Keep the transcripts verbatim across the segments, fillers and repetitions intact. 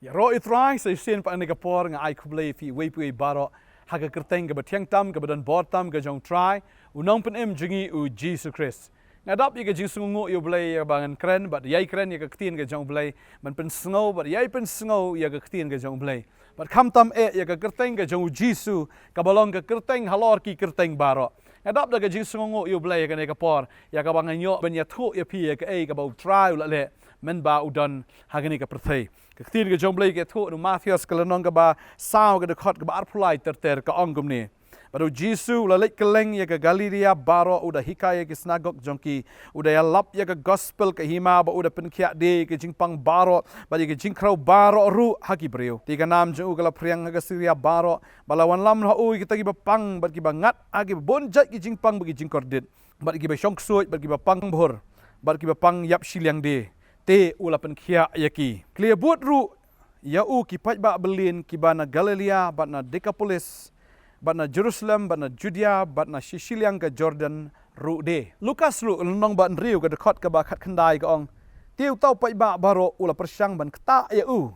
Ïaroh ïa u Trai sa shisien pat ha kane ka por, nga ai khublei ïa phi uwei pa uwei baroh ha ka kyrteng kaba thiang tam, kaba don bor tam ka jong u Trai, u Nongpynim jong ngi u Jisu Khrist. Nga dap ïa ka jingsngewnguh ïa u Blei ïa ba ngan kren bad ïai kren ïa ka ktien ka jong u Blei, ban pynsngew bad ïai pynsngew ïa ka ktien ka jong u Blei. Bad khamtam eh ïa ka kyrteng ka jong u Jisu, kaba long ka kyrteng halor ki kyrteng baroh. Nga dap da ka jingsngewnguh ïa u Blei ha kane ka por, ïa kaba ngan ïoh ban ïathuh ïa phi ïa kaei kaba u Trai u la leh mynba u don ha kane ka pyrthei. Ka ktien ka jong u Blei ka ïathuh na u Mathaios ka lynnong kaba saw, ka dkhot kaba arphew lai ter ter, ka ong kumne: Bad u Jisu u la leit kylleng ïa ka Galilea baroh, u da hikai ïa ki synagog jong ki, u da ïalap ïa ka gospel ka hima, bad u da pynkhiah de ïa ki jingpang baroh bad ïa ki jingkhrew baroh ruh ha ki briew. Te ka nam jong u ka la phriang ha ka Syria baroh, bad la wanlam ha u ïa kita kiba pang bad kiba ngat ha kiba bun jait ki jingpang bad ki jingkordit, bad kiba shong ksuid bad kiba pang bhur bad kiba pang ïap shiliang de. Te u la pynkhiah ïa ki. Ki la ïabud ruh ïa u ki paidbah byllien kiba na Galilea bad na Dekapolis bad na Jerusalem bad na Judea bad na shi shiliang ka Jordan ruh de. Lukas ruh lynnong ba hynriew, ka dkhot kaba khatkhyndai, ka ong: Te uta u paidbah baroh u la pyrshang ban ktah ïa u,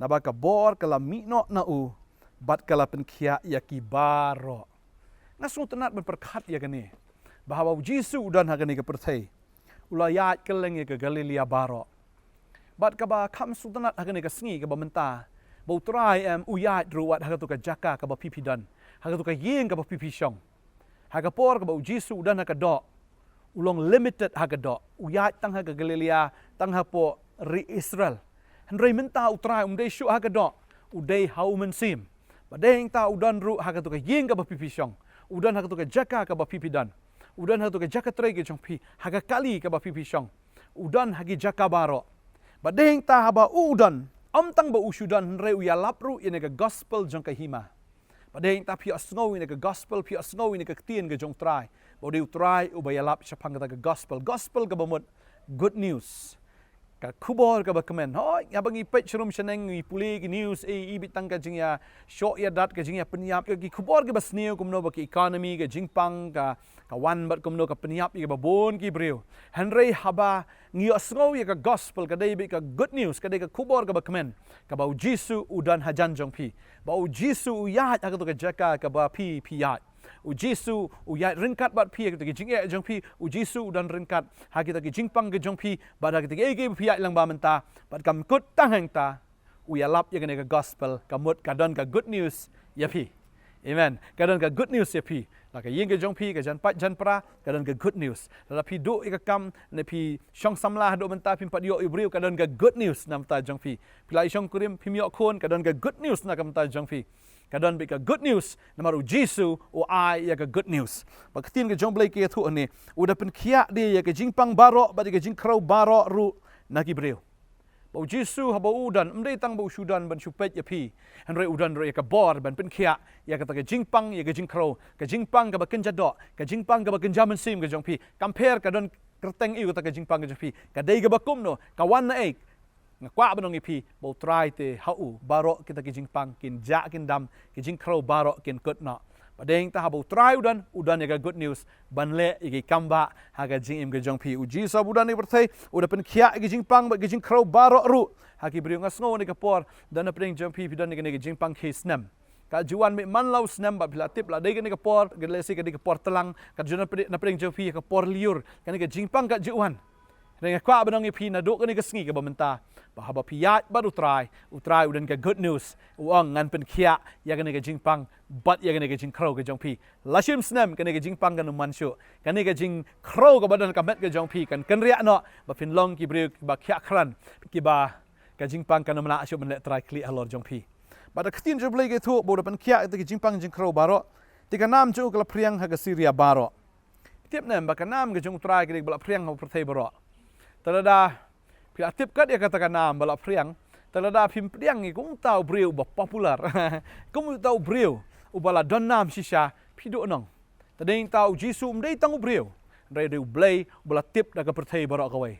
naba ka bor ka la mih noh na u bad ka la pynkhiah ïa ki baroh. Nga sngewtynnat ban pyrkhat ïa kane, ba haba u Jisu u don ha kane ka pyrthei, u la ïaid kylleng ïa ka Galilea baroh. Bad kaba kham sngewtynnat ha kane ka sngi kaba mynta, ba u Trai em u ïaid ruh wat ha katu ka jaka kaba phi phi don, ha katu ka ïing kaba phi phi shong. Ha ka por kaba u Jisu u don ha ka doh, u long limited ha ka doh, u ïaid tang ha ka Galilea, tang hapoh ri Israel. Hynrei mynta u Trai um dei shuh ha ka doh, u dei ha u mynsiem. Bad dei hangta u don ruh ha katu ka ïing kaba phi phi shong, u don ha katu ka jaka kaba phi phi don, u don ha katu ka jaka trei ka jong phi, ha ka kali kaba phi phi shong, u don ha ki jaka baroh. Bad dei hangta haba u u don, ym tang ba u shu don, hynrei u ïalap ruh ïa kane ka gospel jong ka hima. Bad dei hangta phi ïohsngew ïa kane ka gospel, phi ïohsngew ïa kane ka ktien ka jong u Trai, ba u dei u Trai uba ïalap shaphang kata ka gospel. Gospel kaba mut good news, ka khubor kaba kmen. Hooid, haba ngi peit sharum shaneng, ngi pule ki news, eh, i bit tang ka jingïashoh ïadat, ka jingïapynïap, ki khubor kiba sniew, kumno ba ki economy, ka jingpang ka, ka wan bad kumno ka pynïap ïa kiba bun ki briew. Hynrei haba ngi ïohsngew ïa ka gospel, ka dei beit ka good news, ka dei ka khubor kaba kmen, kaba u Jisu u don hajan jong phi, ba u Jisu u ïaid ha katu ka jaka kaba phi phi ïaid. U Jisu u ïaid ryngkat bad phi ha katu ka jingeh jong phi. U Jisu u don ryngkat ha kita ki jingpang ka jong phi bad ha kita kiei kiei ba phi ïaid lang ba mynta. Bad kam kut tang hangta, u ïalap ïa kane ka gospel, ka mut ka don ka good news ïa phi. Amen. Ka don ka good news ïa phi. La ka ïing ka jong phi ka jan paid jan pra, ka don ka good news. Lada phi duh ïa ka kam, ne phi shong samla haduh mynta phim pat ïoh ïa u briew, ka don ka good news na bynta jong phi. Phi la ïashong kurim, phim ïoh khun, ka don ka good news na ka bynta jong phi. Ka don beit ka good news, namar u Jisu u ai ïa ka good news. Bad ka ktien ka jong u Blei ka ïathuh hangne, u da pynkhiah de ïa ka jingpang baroh bad ïa ka jingkhrew baroh ruh na ki briew. Ba u Jisu haba u don, ym dei tang ba u shu don ban shu peit ïa phi, hynrei u don ruh ïa ka bor ban pynkhiah ïa kata ka jingpang, ïa ka jingkhrew, ka jingpang kaba kynja doh, ka jingpang kaba kynja mynsiem ka jong phi. Kam pher ka don kyrteng aïu kata ka jingpang ka jong phi, ka dei kaba kumno, ka wan naei. Nga kwah ban ong ïa phi ba u Trai te ha u baroh kita ki jingpang kin jah kin dam, ki jingkhrew baroh kin kut noh. Bad dei hangta haba u Trai u don, u don ïa ka good news ban leh ïa ki kam bah ha ka jingim ka jong phi. U Jisu haba u don ha kane ka pyrthei, u da pynkhiah ïa ki jingpang bad ki jingkhrew baroh ruh ha ki briew. Nga sngew ha kane ka por, don na pdeng jong phi, phi don ïa kane ka jingpang khie snem. Ka ju wan beit man la u snem, bad phi la tip la dei kane ka por, ka lehse ka dei ka por tlang, ka ju wan na pdeng, na pdeng jong phi ka por lyiur, kane ka jingpang ka ju wan. Hynrei nga kwah ban ong ïa phi naduh kane ka sngi kaba mynta, ba haba phi ïaid bad u Trai, u Trai u don ka good news, u ong ngan pynkhiah ïa kane ka jingpang bad ïa kane ka jingkhrew ka jong phi. La shim snem kane ka jingpang kan ym wan shuh, kane ka jingkhrew kaba don ha ka met ka jong phi kan kynriah noh, ba phin long ki briew kiba khiah krat, kiba ka jingpang kan ym lah shuh ban leh trai khlieh halor jong phi. Bad ka ktien jong u Blei ka ïathuh ba u da pynkhiah ïa kita ki jingpang jingkhrew baroh. Te ka nam jong u ka la phriang ha ka Syria baroh. Tip ne em ba ka nam ka jong u Trai ka dei kaba la phriang ha ka pyrthei baroh. Te lada phi la tip kat ïa kata ka nam ba la phriang, te lada phim pdiang ïa kumta u briew uba popular, kumta u briew uba la don nam shisha, phi duh nong. Te dei hangta u Jisu um dei tang u briew, hynrei u dei u Blei uba la tip da ka pyrthei baroh kawei.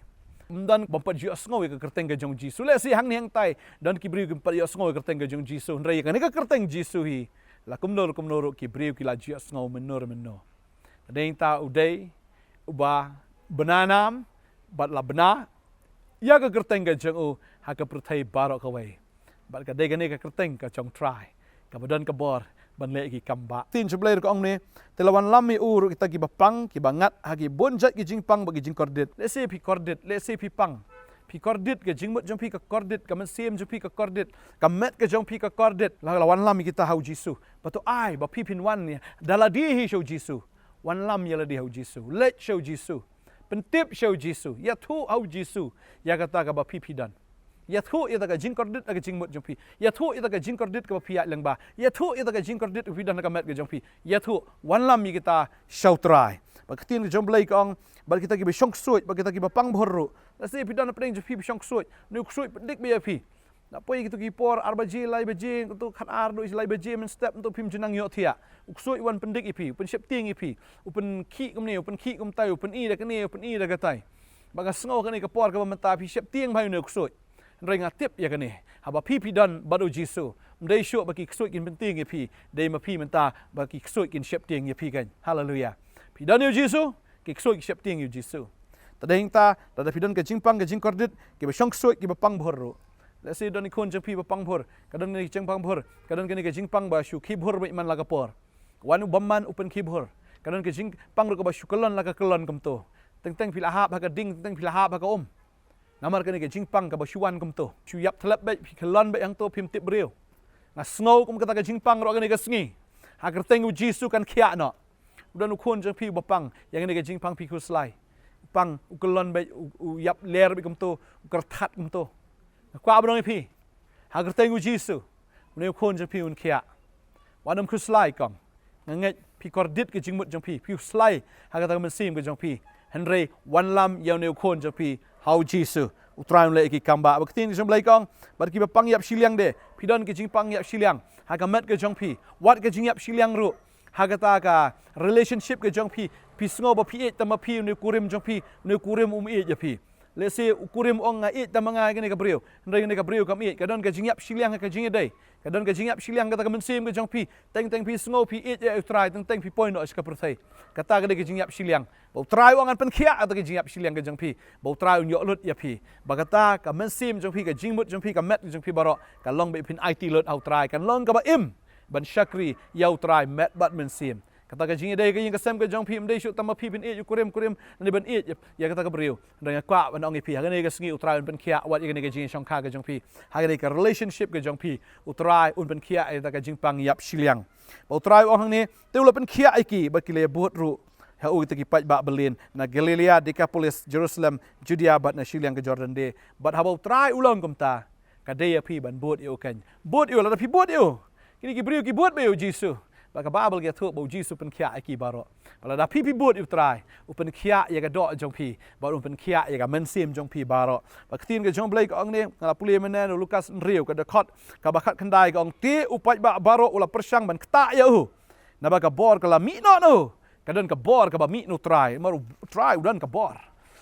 Um don bym pat ju ïohsngew ïa ka kyrteng ka jong u Jisu. Lehse hangne hangtai don ki briew kim pat ïohsngew ïa ka kyrteng ka jong u Jisu, hynrei ïa kane ka kyrteng Jisu hi, la kumno kumno ruh ki briew ki la ju ïohsngew mynno re mynno. Te dei hangta u dei uba bna nam bad la bna ïa ka kyrteng ka jong u ha ka pyrthei baroh kawei. Bad ka dei kane ka kyrteng ka jong Trai, kaba don ka bor ban leh ki kam ba. Ktien jong U Blei ruh ka ong ne, te la wanlam ïa u ruh kita kiba pang, kiba ngat ha ki bun jait ki jingpang bad ki jingkordit. Lehse phi kordit, lehse phi pang. Phi kordit, ka jingmut jong phi ka kordit, ka mynsiem jong phi ka kordit, ka met ka jong phi ka kordit. La, la wanlam ïa kita ha U Jisu. Bad to ai ba phi phin wan ïa da lade hi sha U Jisu. Wanlam ïa lade ha U Jisu. Leit sha U Jisu. Pyntip sha U Jisu. Ïathuh ha U Jisu ïa kata kaba phi phi don. Ïathuh ïa kata ka jingkordit ha ka jingmut jong phi. Ïathuh ïa kata ka jingkordit kaba phi ïaid lyngba. Ïathuh ïa kata ka jingkordit kaba phi don ha ka met ka jong phi. Ïathuh, wanlam ïa kita sha U Trai. Bad ka ktien ka jong U Blei ka ong, bad kita kiba shong ksuid, bad kita kiba pang bhur ruh. Lehse phi don hapdeng jong phi ba shong ksuid. Une u ksuid pyndik beit ïa phi. La poi kito ki por ar baje, lai baje, kito khatar duh lai baje mynstep, to phim ju nang ïohthiah. U ksuid u wan pyndik ïa phi, u pynsheptieng ïa phi, u pynkhih kumne, u pynkhih kumtai, u pyni da kane, u pyni da katai. Ba nga sngew kane ka por kaba mynta phi sheptieng bha ïa une u ksuid. Hynrei nga tip ïa kane, haba phi phi don bad U Jisu, ym dei shuh ba ki ksuid kin pyntieng ïa phi, dei ma phi mynta ba ki ksuid kin sheptieng ïa phi kan. Haleluia. Phi don ïa U Jisu, ki ksuid ki sheptieng ïa U Jisu. Te dei hangta, lada phi don ka jingpang ka jingkordit, kiba shong ksuid, kiba pang bhur ruh. Lehse don i khun jong phi ba pang bhur, ka don kane ka jingpang bhur, ka don kane ka jingpang ba shu khih bhur beit man la ka por. Wan u bymman u pynkhih bhur, ka don ka jingpang ruh kaba shu kyllon la ka kyllon kumto. Teng teng phi la hap ha ka ding, teng teng phi la hap ha ka um. Namar kane ka jingpang kaba shu wan kumto. Shu ïap thlep beit, phi kyllon beit hangto, phim tip briew. Nga sngew kum kata ka jingpang ruh kane ka sngi. Ha ka kyrteng U Jisu kan khiah noh. U don u khun jong phi uba pang ïa kane ka jingpang, phi khuslai. U pang, u kyllon beit, u, u ïap ler beit kumto, u kyrthat kumto. Nga kwah ban ong ïa phi, ha ka kyrteng U Jisu, une u khun jong phi un khiah. Wat nym khuslai kong. Nga ngeit phi kordit ka jingmut jong phi, phi khuslai ha kata ka mynsiem ka jong phi. Hynrei wanlam ïa une u khun jong phi ha U Jisu. U Trai un leh ïa ki kam ba, ba ka ktien ka jong U Blei ka ong, bad kiba pang ïap shiliang de, phi don ka jingpang ïap shiliang ha ka met ka jong phi, wat ka jingïap shiliang ruh ha kata ka relationship ka jong phi. Phi sngew ba phi ïeit tang ma phi, une u kurim jong phi, une u kurim um ïeit ïa phi. Lehse u kurim u ong, nga ïeit tang ma nga ïa kane ka briew, hynrei kane ka briew kam ïeit. Ka don ka jingïap shiliang ha ka jingïadei, ka don ka jingïap shiliang kata ka mynsiem ka jong phi. Teng teng phi sngew phi ïeit ïa U Trai, teng teng phi poi noh sha ka pyrthei. Kata ka dei ka jingïap shiliang. Ba U Trai u ong ngan pynkhiah kata ka jingïap shiliang ka jong phi, ba U Trai un ïoh lut ïa phi. Ba kata ka mynsiem jong phi, ka jingmut jong phi, ka met jong phi baroh ka long ba phin aiti lut ha U Trai, kan long kaba im ban shakri ïa U Trai met bad mynsiem. Kata ka jingïadei ka ïing ka sem ka jong phi ym dei shuh tang ma phi ban ïeit u kurim, kurim lane ban ïeit ïa, ïa kata ka briew. Hynrei nga kwah ban ong ïa phi, ha kane ka sngi U Trai un pynkhiah wat ïa kane ka jingïashongkha ka jong phi. Ha kane ka relationship ka jong phi, U Trai un pynkhiah ïa kata ka jingpang ïap shiliang. Ba U Trai u ong hangne, te u la pynkhiah ïa ki, bad ki la ïabud ruh ha u kita ki paidbah berlin, na Galilea, Decapolis, Jerusalem, Judea, bad na shiliang ka Jordan de. Bad haba U Trai u long kumta, ka dei ïa phi ban bud ïa u kan. Bud ïa u, lada phi bud ïa u. Kine ki briew ki bud beit ïa U Jisu. Bad ka Baibl ka ïathuh ba U Jisu pynkhiah ïa ki baroh. Bad lada phi phi bud ïa U Trai, u pynkhiah ïa ka doh jong phi, bad u pynkhiah ïa ka mynsiem jong phi baroh. Bad ka ktien ka jong U Blei ka ong ne, nga la pule mynne na Lukas hynriew, ka dkhot kaba khatkhyndai, ka ong, te u paidbah baroh u la pyrshang ban ktah ïa u. Naba ka bor ka la mih noh na u. Ka don ka bor kaba mih na U Trai, namar U Trai u don ka bor.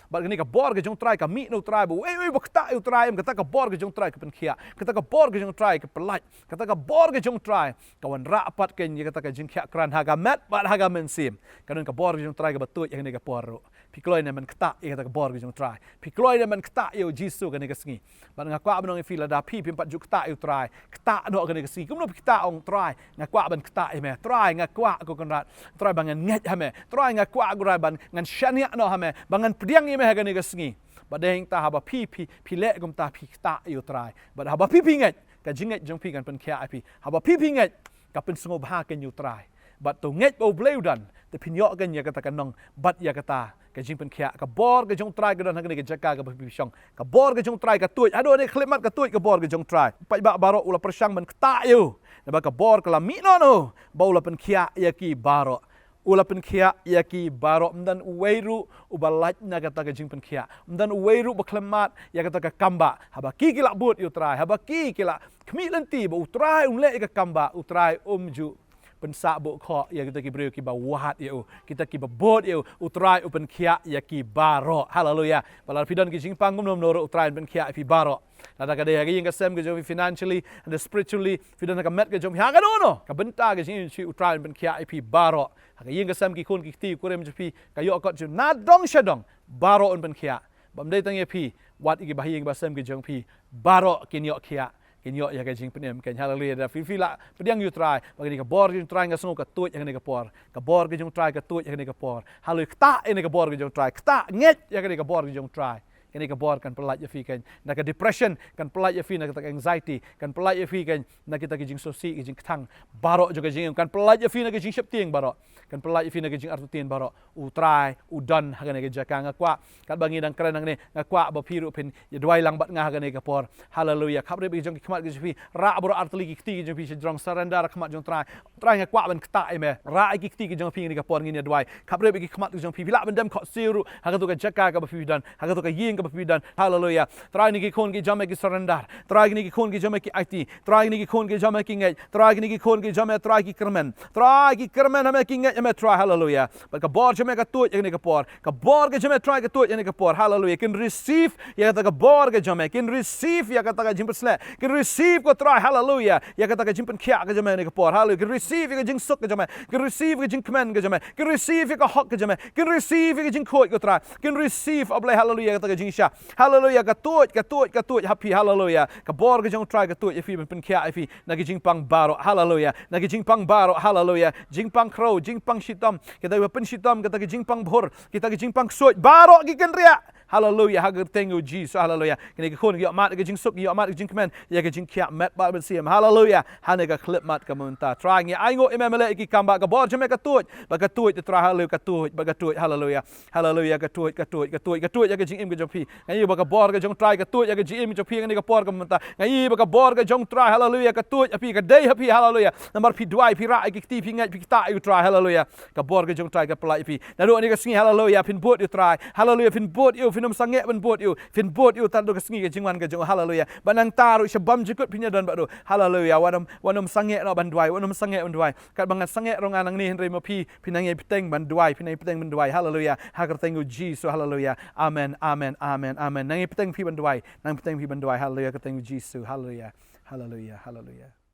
Bad kane ka bor ka jong U Trai ka mih na U Trai, ba uei uei ba ktah ïa U Trai, em, kata ka bor ka jong U Trai ka pynkhiah, kata ka bor ka jong U Trai ka pyllait, kata ka bor ka jong U Trai ka wanrah pat kein ïa kata ka jingkhiah krat ha ka met bad ha ka mynsiem. Ka don ka bor ka jong U Trai kaba tuid ha kane ka por ruh. Phi kloi ne em ban ktah ïa kata ka bor ka jong U Trai? Phi kloi ne em ban ktah ïa U Jisu kane ka sngi? Bad nga kwah ban ong ïa phi, lada phi phim pat ju ktah ïa U Trai, ktah noh kane ka sngi. Kumno phi ktah, ong, Trai, nga kwah ban ktah ïa me. Trai, nga kwah, ko Kynrad, Trai, ba ngan ngeit ha me. Trai, nga kwah, ko Trai, ban ngan shaniah noh ha me, ba ngan pdiang ïa me ha kane ka sngi. Bad dei hangta haba phi phi phi leh kumta phi ktah ïa U Trai. Bad haba phi phi ngeit, ka jingngeit jong phi kan pynkhiah ïa phi. Haba phi phi ngeit, ka pynsngewbha kein ïa U Trai. Bad to ngeit ba U Blei u don, te phin ïoh kein ïa kata ka nong bad ïa kata ka jingpynkhiah. Ka bor ka jong U Trai ka don ha kane ka jaka kaba phi phi shong. Ka bor ka jong U Trai ka tuid, haduh ne khyllipmat ka tuid ka bor ka jong U Trai. Paidbah baroh u la pyrshang ban ktah ïa u, naba ka bor ka la mih noh na u, ba u la pynkhiah ïa ki baroh. U la pynkhiah ïa ki baroh, ym don uwei ruh uba lait na kata ka jingpynkhiah. Ym don uwei ruh ba khlem mad ïa kata ka kam ba. Haba ki ki la bud ïa U Trai, haba ki ki la khmih lynti ba U Trai um leh ïa ka kam ba, U Trai um ju pynsah buh khoh ïa kita ki briew kiba wad ïa u, kita kiba bud ïa u. U Trai u pynkhiah ïa ki baroh. Haleluia. Bad lada phi don ki jingpang kumno kumno ruh, U Trai un pynkhiah ïa phi baroh. Lada ka dei ha ka ïing ka sem ka jong phi, financially and spiritually, phi don ha ka met ka jong phi, ha kano kano ka bynta ka jingim, U Trai un pynkhiah ïa phi baroh. Ha ka ïing ka sem, ki khun ki kti, u kurim jong phi, ka ïoh kot jong u, na dong sha dong, baroh un pynkhiah. Bym dei tang ïa phi, wat ïa ki bahaïing bahasem ki jong phi, baroh kin ïoh khiah. Kin ïoh ïa ka jingpynim kein. Haleluya. Da phi, phi lah pdiang ïa u Trai. Ba kane ka bor ka jong u Trai nga sngew ka tuid ïa kane ka por. Ka bor ka jong u Trai ka tuid ïa kane ka por. Haleluya. Ktah ïa kane ka bor ka jong u Trai. Ktah, ngeit ïa kane ka bor ka jong u Trai. Kane ka bor kan pyllait ïa phi kein na ka depression, kan pyllait ïa phi na ka anxiety, kan pyllait ïa phi kein na kita ki jingsngewsih, ki jingkthang baroh jong ka jingim, kan pyllait ïa phi na ka jingsheptieng baroh, kan pyllait ïa phi na ka jingartatien baroh. U Trai u don ha kane ka jaka. Nga kwah katba ngi dang kren hangne, nga kwah ba phi ruh phin ïa duwai lang bad nga ha kane ka por. Haleluya. Khapbrip ïa ki jong ki khmat ki jong phi, rah baroh artylli ki kti ki jong phi sha jrong, surrender ha khmat jong u Trai. Trai nga kwah ban ktah ïa me. Rah ïa ki kti ki jong phi ha kane ka por, ngin ïa duwai. Khapbrip ïa ki khmat ki jong phi, phi lah ban dem khohsiew ruh ha kato ka jaka kaba phi don, ha kato ka ïing kaba phi don. Haleluya. Trai kine ki khun ki jong me ki surrender. Trai kine ki khun ki jong me ki aiti. Trai kine ki khun ki jong me ki ngeit. Trai kine ki khun ki jong me, Trai ki kyrmen. Trai ki kyrmen ha me, ki ngeit ha me Trai. Haleluya. Bad ka bor jong me ka tuid ïa kane ka por. Ka bor ka jong me Trai ka tuid ïa kane ka por. Haleluya. Kin receive ïa kata ka bor ka jong me. Kin receive ïa kata ka jingpynshlur. Kin receive ko Trai. Haleluya. Ïa kata ka jingpynkhiah ka jong me ha kane ka por. Haleluya. Kin receive ïa ka jingsuk ka jong me. Kin receive ïa ka jingkmen ka jong me. Kin receive ïa ka hok ka jong me. Kin receive ïa ka jingkhuid ko Trai. Kin receive, O Blei, haleluya, ïa kata ka jingshisha. Haleluya. Ka tuid, ka tuid, ka tuid ha phi. Haleluya. Ka bor ka jong u Trai ka tuid ïa phi, ban pynkhiah ïa phi na ki jingpang baroh. Haleluya. Na ki jingpang baroh. Haleluya. Jingpang khrew, jingpang shitom, kita kiba pynshitom, kita ki jingpang bhur, kita ki jingpang ksuid baroh ki kynriah. Haleluya. Ha ka kyrteng u Jisu. Haleluya. Kine ki khun ki ïohmad ïa ka jingsuk, ki ïohmad ïa ka jingkmen, ïa ka jingkhiah met bad mynsiem. Haleluya. Ha kane ka khyllipmat ka mynta Trai ngi ainguh ïa me, me leh ïa ki kam, ba ka bor jong me ka tuid, ba ka tuid Trai. Haleluya. Ka tuid, ba ka tuid. Haleluya. Haleluya. Ka tuid, ka tuid, ka tuid, ka tuid ïa ka jingim ka jong phi. Nga ïohi ba ka bor ka jong u Trai ka tuid ïa ka jingim jong phi ha kane ka por ka mynta. Nga ïohi ba ka bor ka jong u Trai, haleluya, ka tuid ha phi, ka dei ha phi, haleluya. Namar phi duwai, phi rah ïa ki kti, phi ngeit, phi ktah ïa u Trai, haleluya. Ka bor ka jong u Trai ka pyllait ïa phi. Naduh kane ka sngi, haleluya, phin bud ïa u Trai. Haleluya. Phin bud ïa u, phin ym sangeh ban bud ïa u. Phin bud ïa u tad haduh ka sngi ka jingwan ka jong u, haleluya. Bad nangta ruh sha bymjukut phin ïadon bad u. Haleluya. Wat ym, wat ym sangeh noh ban duwai, wat ym sangeh ban duwai. Katba ngan sangeh ruh nga nangne, hynrei ma phi, phin nang ïai bteng ban duwai, phin nang ïai bteng ban duwai. Haleluya. Ha ka kyrteng u Jisu. Haleluya. Amen, amen, amen, amen. Nang ïai bteng phi ban duwai, nang bteng phi ban duwai. Haleluya. Ka kyrteng u Jisu. Haleluya. Haleluya. Haleluya.